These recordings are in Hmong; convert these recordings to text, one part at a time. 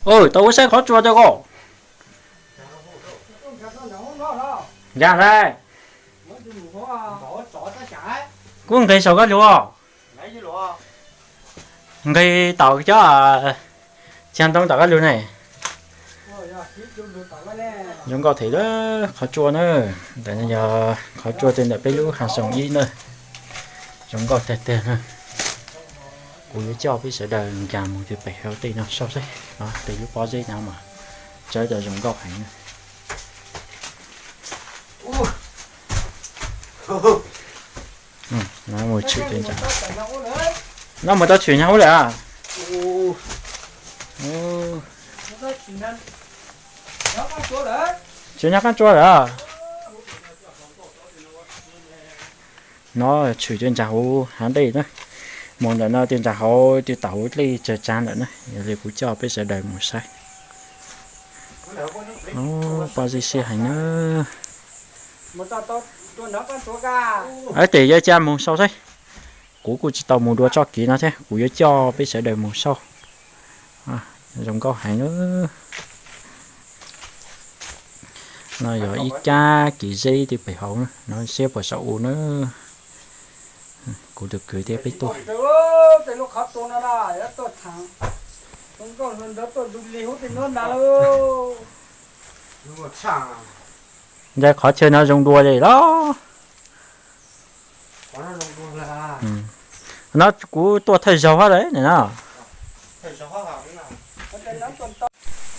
Tau ua saib qhov tsua rau koj. Nkag ntag. Kuv nqis saum koj lug. Nqis tom cov txiag ntoo tom koj lug ne. Zoo nkauj thiab qhov tsua na. Ntawm no yog qhov tsua rau ntawm peb lub hav zoov ib na. Zoo nkauj tiag tiag na. Kuv yuav coj peb sawv daws nkag mus rau pem hauv tej no saib seb, tej lub pob zeb no mas tsawb rau zoo nkauj heev na. No mus tshwm rau ntawm no, mus tau tshwm nyag ub lawm. Tshwm nyag qab tsua lawm. No tshwm rau ntawm hauv hav dej na. Mus ntawm no rau ntawm hauv rau tom hauv dej tsawg tsav ntawm na, yog li kuv coj peb sawv daws mus saib. Pob zeb siab heev na. Tes yuav ua cas mus saib seb. Kuv kuj tsis tau mus dua txoj kev no thiab, kuv yuav coj peb sawv daws mus saib. Zoo nkauj heev na. No yog ib kab kev zeb rau pem hauv na, no siab puas saum u na. Kuv tus kwv thiab peb tuaj. Ntshai qhov chaw no zoo dua li los. No kuv tuaj thawj zaug hab lawm no.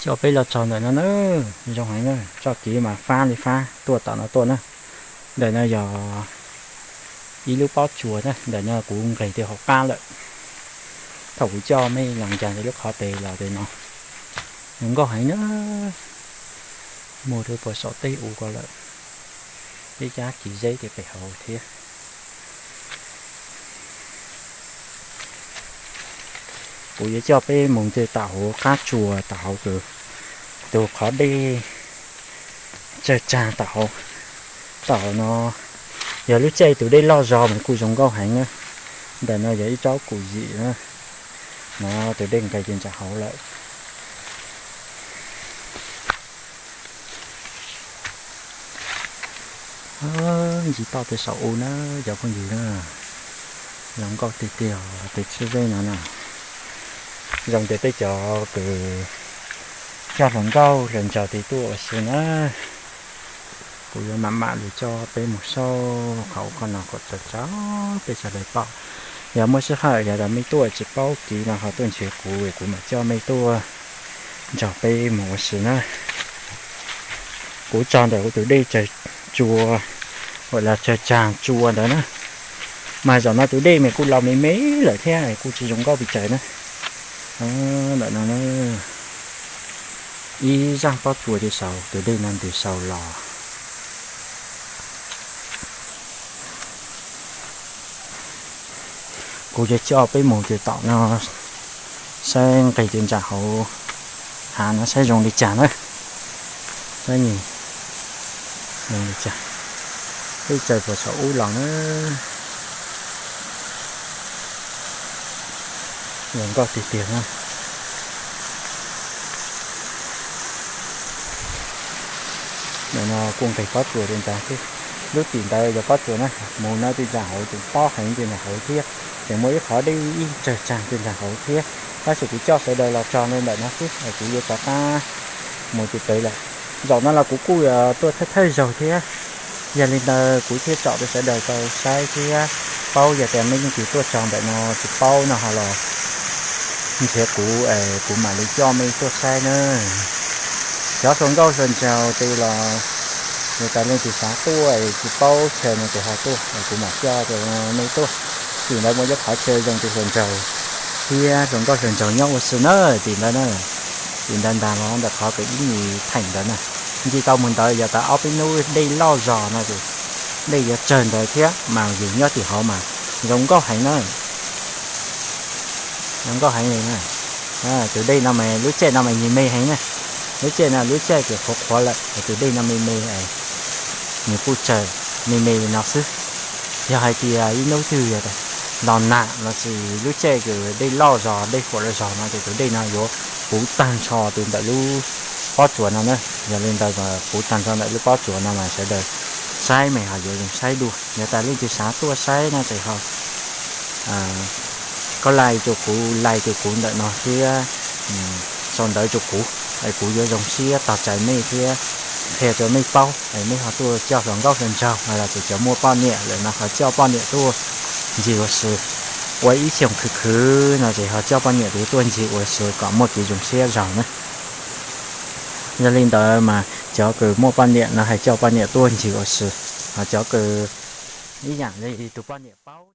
Coj peb los txog ntawm no na, zoo heev na, txoj kev mas fab li fab tuaj tom no tuaj na. Ntawm no yog ib lub pob tsuas na, ntawm no kuv nqis rau hauv qab lawm. Thaum kuv coj mej los nkag ntawm lub qhov tes los tes no, zoo nkauj heev na. Mus rau puag saum tej u ko lawm, ib kab kev zeb rau pem hauv thiab. Kuv yuav coj peb mus rau tom hauv qab tsuas tom hauv tus, tus qhov dej tsawg tsav tom hauv. Tom hauv no yog lub caij tus dej loj zog mas kuj zoo nkauj heev na. Ntawm no yog ib tsob kum yim na, no tus dej nqis rau ntawm hauv lawm. Ncig toj rau saum u na, cov phooj ywg na, zoo nkauj tiag tiag tus tshwj zeb no na. Zoo tias peb cov kws coj hluas nkauj hluas nraug tes tuaj ua si na. Kuv yuav mam mam li coj peb mus saib qhov u qhov no kom txaus txaus peb sawv daws pom. Yog muaj sij hawm yog tas mej tuaj tsis paub kev no ho tuaj nrhiav kuv, kuv mam coj mej tuaj nrog peb mus ua si na. Kuv txog ntawm kuv tus dej tsawg tsua, ua los tsawg tsav tsua ntawd na, mas zaum no tus dej mas kuj los me me lawm thiab kuj tsis zoo nkauj pes tsawg na. Ntawm no ib zaaj pob tsuas rau saud, tus dej no ntws saud los. Kuv yuav coj peb mus rau tom no saib nqis rau ntsag hauv hav no saib zoo li cas na. Saib zoo li cas, peb tsaws puag saum ub los na. Zoo nkauj tiag tiag na. Ntawm no kuj nqis pob tsuas rau ntsag xwb. Lub tim ntawd yog pob tsuas na, mus no rau ntsag hauv tseem tob heev rau ntsag hauv thiab, tseem muaj ib qhov dej ib tsawg tsav rau ntsag hauv thiab. Tab sis kuv coj sawv daws los txog ntawm no xwb, kuv yuav rov qab mus rau pem lawm. Zaum no los kuv kuj tuaj thawj thawj zaug thiab, yog li ntawd kuv thiaj tsom rau sawv daws tau saib thiab paub. Yog tias mej leej twg tuaj txog ntawm no tsis paub no ho los nrhiav kuv, kuv mam li coj mej tuaj saib na. Cov hluas nkauj hluas nraug tes los, yog tas leej twg xav tuaj tsis paub chaw no tes ho tuaj, kuv mam coj mej tuaj. Tim ntawd muaj ib qhov chaw zoo rau hluas nraug thiab hluas nkauj hluas nraug nyob ua si na, tim ntawd na. Tim ntawd ntag los ntawm qhov kws ib nyuag theem ntawd na. Nce tau mus ntawd yog tas ob peb hnub dej loj zog no ces dej yuav tsawg ntawd thiab mas yus nyob tim hauv mas zoo nkauj heev na. Zoo nkauj heev li na. Tus dej no mas lub caij no mas nws me heev na. Lub caij no lub caij kws qhuav qhuav lawm, tus dej no me me, nws kuj tsawg me me li no xwb. Yog hais tias ib hnub twg yog los nag lossis lub caij kws dej loj zog dej huam zog no ces tus dej no yuav puv tag nrho tus ntawm lub pob tsuas no na. Yog li ntawd puv tag nrho ntawm lub pob tsuas no mas sawv daws saib mas ho yuav zoo saib dua. Yog tas leej twg xav tuaj saib no ces ho koj like rau kuv, like rau kuv ntawm no thiab sau ntawv rau kuv, kuv yuav zoo siab tog txais mej thiab qhia rau mej paub, mej ho tuaj coj hluas nkauj hluas nraug los sis cov muaj poj niam lawm no ho coj poj niam tuaj ncig ua si. Ua ib xyoos khwv khwv no ces ho coj poj niam tuaj ncig ua si kom muaj kev zoo siab zog na. Yog li ntawd mas cov kws muaj poj niam no hais coj poj niam tuaj ncig ua si, ho cov kws ib yam li tus poj niam paub